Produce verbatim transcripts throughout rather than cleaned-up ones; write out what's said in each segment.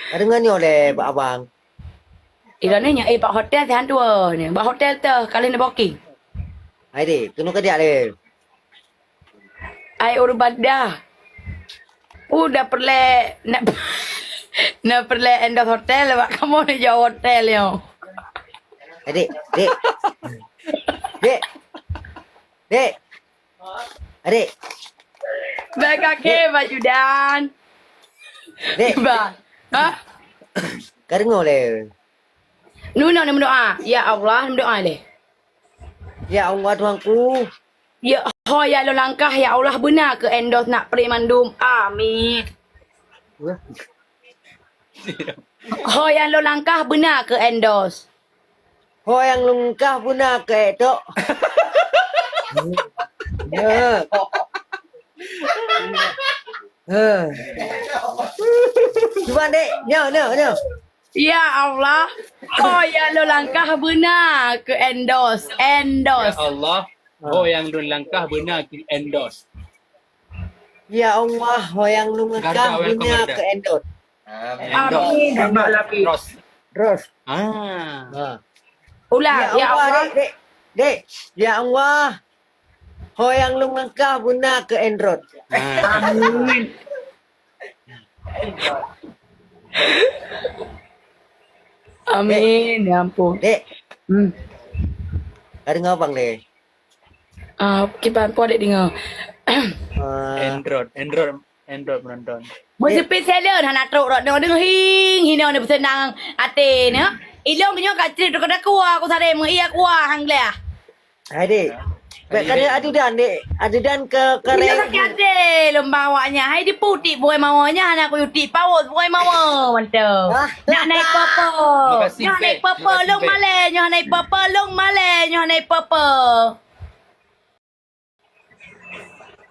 Ka deungoe nyoe lé bak abang. Ilôn nyoe, eh, bak hotel sihan dua ni. Bak hotel teuh, ka lheueh na booking. Hai dek, keunoe keudiak lé. Ai ureueng banda. Uh, na peureulèe, na, na peureulèe endorse hotel bak kamoe neujaweueb hotel nyoe. Eh, dek, dek. Dek. Dek. Eh, dek. Bak kaki, dek. Bak Judan. Dek. Bak. Ha? Ka deungoe lé. Nyoe, nyoe, meudoa. Ya Allah, meudoa lé. Ya Allah, Tuhanku. Ya, ho nyang lôn langkah, ya Allah, beuna keu endorse nak pré mandum. Amin. Ho nyang lôn langkah, beuna keu endorse. Ho nyang lôn langkah, beuna keu endorse. Ya. Ha. Cuba, dek. Nyoe, nyoe, nyoe. Ya Allah, ho nyang lôn langkah beuna keu endorse, endorse. Ya Allah, ho nyang lôn langkah beuna keu endorse. Ya Allah, ho nyang lôn langkah beuna keu endorse. Amin. Endorse. Amin. Terus. Terus. Ah. Ha. Ulang, ya Allah, dek, dek, dek. Ya Allah, ho nyang lôn langkah beuna keu endorse. Ah. Amin. Amin, ya ampun. Dek. Hmm. Ka deungoe abang lé. Ah, kiban po dek deungoe. Ah. Endorse, endorse, endorse penonton. Beusipit salon hana trok rot nyoe deuh hing hinoe ni peuseunang até nyoe. Ilong nyoe ka crit rot keu dakua aku saré meuiya kuah hang gleh. Hai dek. Bèk keuneuk ajudan dek. Ajudan ke, ke. Sakit hati lom bawa nyan. Hai diputik bukai mawa nyan hana kuyutik paus bukai mawa mantap. Nyak naik papa. Nyak naik papa long malé nyoh naik papa long malé nyoh naik papa.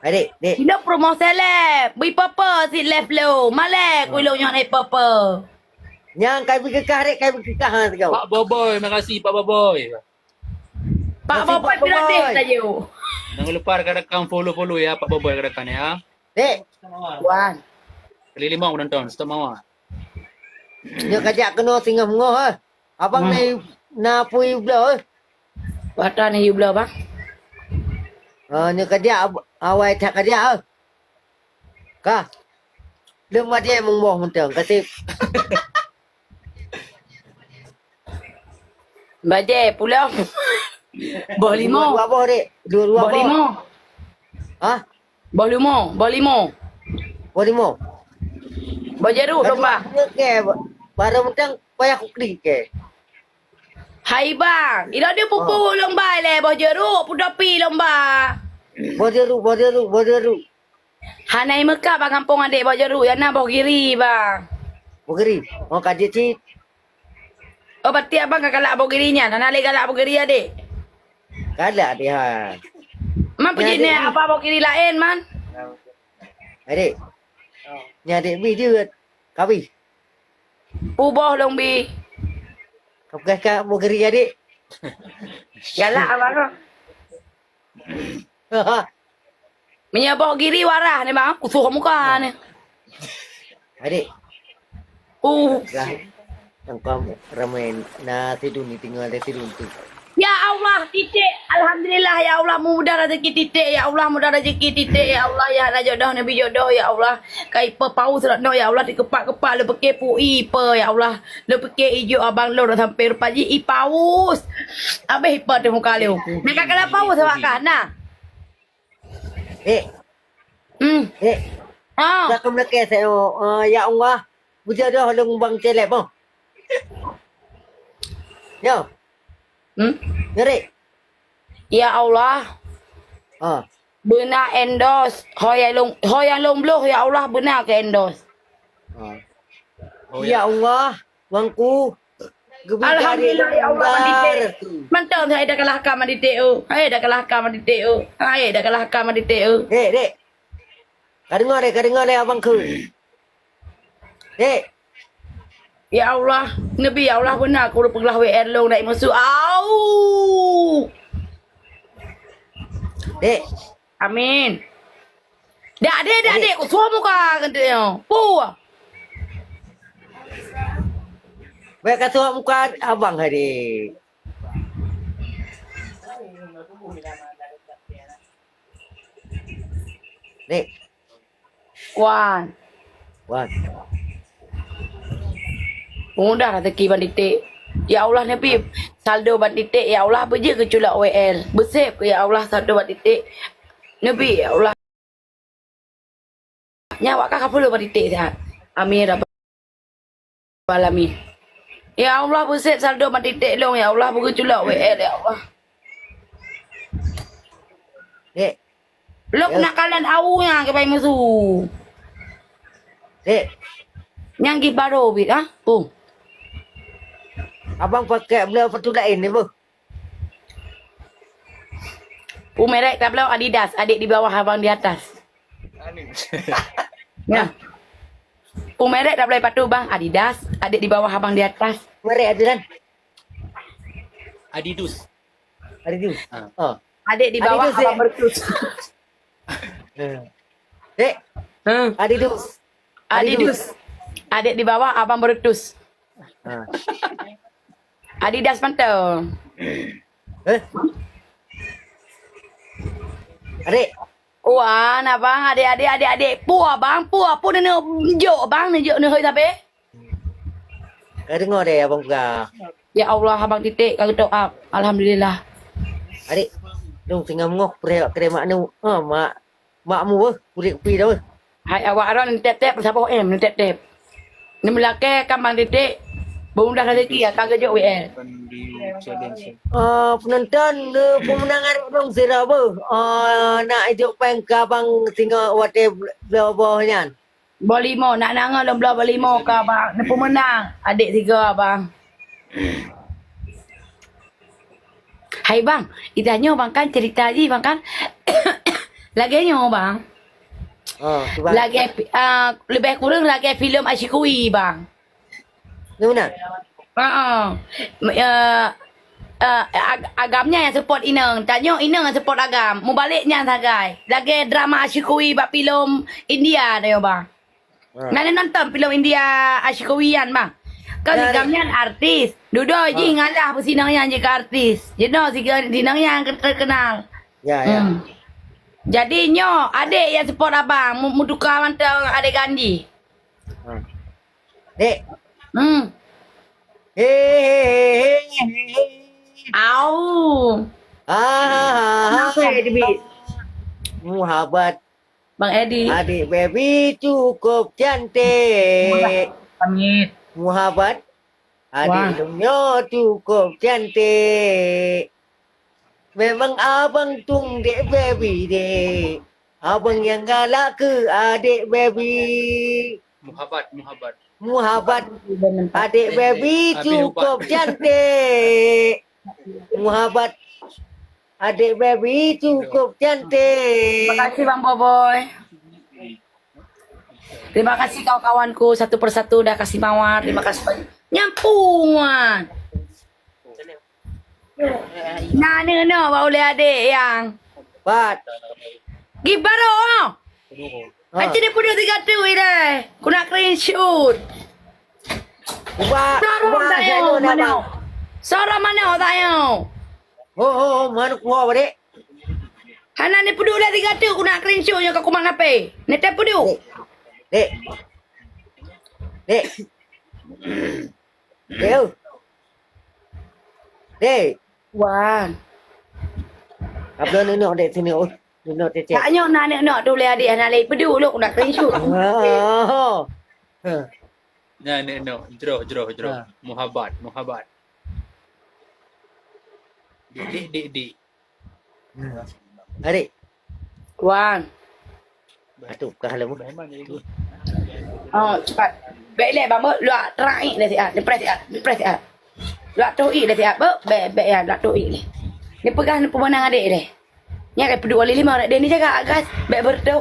Hai dek, dek. Ina promo seleb. Bui papa si left lo. Malé ku long nyoh naik papa. Nyang kai bui kekah dek kai bui kekah ha tegau. Pak Boboy, makasih Pak Boboy. Pak Boboy pira teh tajuk. Jangan lupa rakan-rakan follow-follow ya Pak Boboy rakan-rakan ya. Dek. Wan. Kali lima menonton, stop mawa. Nyoe kajak keunoe singoh-ngoh eh. Abang na na pui bloe eh. Wata na yu bloe bang. Ah nyoe kajak awai that kajak eh. Ka. Leuem bajèe meuboh mantong, kaseb. Bajèe pulang. Boh limo. Dua boh dek. Dua dua boh. Boh limo. Hah? Boh limo, boh limo. Boh limo. Boh jeruk domba. Ke baru mantong payah kuklik ke. Hai bang, ira dia pupu lomba le boh jeruk, pudopi lomba. Boh jeruk, boh jeruk, boh jeruk. Hana imeuka bak gampông adek boh jeruk, yana boh giri bang. Boh giri. Oh ka jeuet cit. Oh berarti abang ka galak boh giri nyan, hana lé galak boh giri adek. Galak deh ha. Man peujinek apa boh giri laén man? Adek. Ni adek mi jeuet. Kawi. Puboh long bi. Kau peugah kat boh giri adek. Galak abang tu. Meunyoe boh giri warah ni bang, kusoh muka ni. Adek. Uh. Lah. Tangkam ramai na sidun ni tinggal ada sidun tu. Ya Allah, titik. Alhamdulillah ya Allah, mudah rezeki titik ya Allah, mudah rezeki titik ya Allah, ya Allah jodoh nabi jodoh ya Allah. Kai pepaus rot no ya Allah, dikepak-kepak le peke pui pe ya Allah. Le peke ijo abang lo sampai rupa ji ipaus. Habis ipa di muka leu. Nak kala paus awak kah nah. Dek. Hmm. Dek. Ah. Dah ke Melaka saya, uh, ya Allah, bujodoh lung bang celeb oh. Yo. Hmm. Ngeri. Ya Allah. Ah. Beuna endorse. Ho yang long, ho yang long bloh ya Allah beuna ke endorse. Ah. Oh, ya. Ya Allah, wangku. Alhamdulillah ya Allah mandidik. Mantong hai dah kalah ka mandidik oh. Hai dah kalah ka mandidik oh. Hai dah kalah ka mandidik oh. Dek, dek. Ka deungoe dek, ka deungoe dek abang ku. Dek. Ya Allah, Nabi ya Allah beuna aku peugah W R long naik musuh. Au. Dek. Amin. Dak dek, dak dek, ku suah muka kentut nyoe. Puh. Bèk ka suap muka abang hai dek. Dek. Wan. Wan. Mudah rezeki Bang Titik. Ya Allah, neubi saldo Bang Titik, ya Allah, beujeuet keu culok W L. Beusép, ya Allah, saldo Bang Titik. Neubi, ya Allah. Nyan awak ka kapeulo Bang Titik siat. Amin, ya Rabbal alamin. Ya Allah, beusép saldo Bang Titik lôn, ya Allah, beugeuculok W L, ya Allah. Dek. Lôn nak kalon awu nyan keubai meusu. Dek. Nyan gih baro bit, ha? Pung. Abang pakai bloe sepatu laén ni, beuh. Pung merek tabloe Adidas, adik di bawah abang di atas. Nyan. Pung merek tabloe sepatu bang Adidas, adik di bawah abang di atas. Merek Adidas. Adidus. Adidus. Ha. Oh. Adik di bawah Adidus, abang eh. Bertus. Eh. Dek. Hmm. Adidus. Adidus. Adidus. Adik di bawah abang Bertus. Ha. Adidas mantong. Eh? Adik. Wan, abang, adik, adik, adik, adik. Pue, abang, pue, pue neunjok, abang, neunjok neuhôi sabe. Ka deungoe deh abang peugah. Ya Allah, abang Titik ka geutoe up. Alhamdulillah. Adik, dong singoh meungoh preh wak keu mak nu. Ha, mak Mak mu weh, kulit kupi dah weh. Hai awak Aron, tep-tep saboh em, tep-tep. Ni meulakée kan Bang Titik, beumudah rezeki ya, ka geujok W L. Ah, penonton, eh, pemenang arok dong sira beuh. Ah, nak ijok péng ka Bang singoh watée bloe boh nyan. Boh limo, nak nangoe lom bloe boh limo ka Bang. Ni pemenang, adik tiga Bang. Hai bang, itanyoe bang kan cerita jih bang kan. Lagèe nyoe bang. Oh, tu bang. Lagèe, ah, lebih kurang lagèe filem Asyik Kui bang. Ni mana? Ha ah. Ya, ah, ag-, agam nyan nyang support inong. Tanyoe inong nyang support agam. Mubalek nyan sagai. Lagèe drama Asyik Kui bak filem India tanyoe bang. Ha. Nah, ni nonton filem India Asyik Kui nyan bang. Kan ya, si gam nyan artis. Dudoe jih ngalah peusinong nyan jih keu artis. Jinoe si gam sinong nyan terkenal. Ya, ya. Hmm. Jadi nyoe adek nyang support abang mu-, mutuka mantong adegan jih. Ha. Dek. Hmm. He, he, he, he, he, he. Au. Ah, ah, ah, ah. Kenapa ya, Debbie? Muhabat. Bang Edi. Adik baby cukup cantik. Amit. Muhabat. Adik Wah. Lung nyoe cukup cantik. Memang abang tung dek baby dek. Abang yang galak ke adik baby. Muhabat, muhabat. Muhabat. Adik baby cukup cantik. Muhabat. Adik baby cukup cantik. Terima kasih Bang Boboy. Terima kasih kawan-kawanku satu persatu dah kasih mawar. Terima kasih banyak. Nyampuan. Nah, ni no bak uleh adik yang. Pat. Gi baru. Ha. Aci dia puduk tiga tu deh. Ku nak screenshot. Ubah, Sorong ubah tak saya yau, tu mana? Nama. Sorong mana tak yau? Oh, oh, oh, mana kuah, Dek? Hana ni puduk dah tiga tu, ku nak screenshot yang kau kuman apa? Ni teh puduk. Dek. Dek. Dek. Dek. Wah. Abang ni nak dek sini, oh. Ni nak cecek. Tak nyok nak nak nak tu leh adik, hana leh puduk lu, ku nak screenshot. Oh. Ha. Nah, ni no, jroh, jroh, jroh. Ha. Muhabat, muhabat. Dik, dik, dik, dik. Hmm. Adik. Wan. Atu, kah lama. Oh, cepat. Baik leh, bang, luak terang ik dah siat. Dia press siat, dia press siat. Luak tu ik dah siat, bek, bek, bek ya, luak tu ik leh. Dia peugah, dia pemenang adik deh. Nya kai peuduek wali lima, adik dia ni jaga gas. Bek bertu.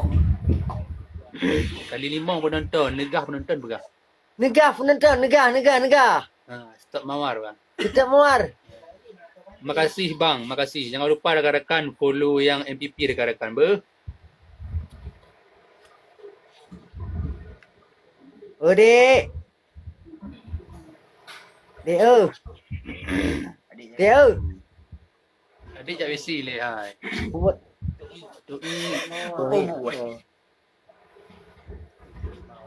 Kali lima penonton, negah penonton peugah. Negah penonton, negah, negah, negah. Ha, stop mawar, bang. Stop mawar. Makasih, bang. Makasih. Jangan lupa rakan-rakan follow yang M P P rakan-rakan, beuh. Oh, dek. Dek eu. Dek eu. Tadi jak bisi leh hai. Buat. Tu Oh,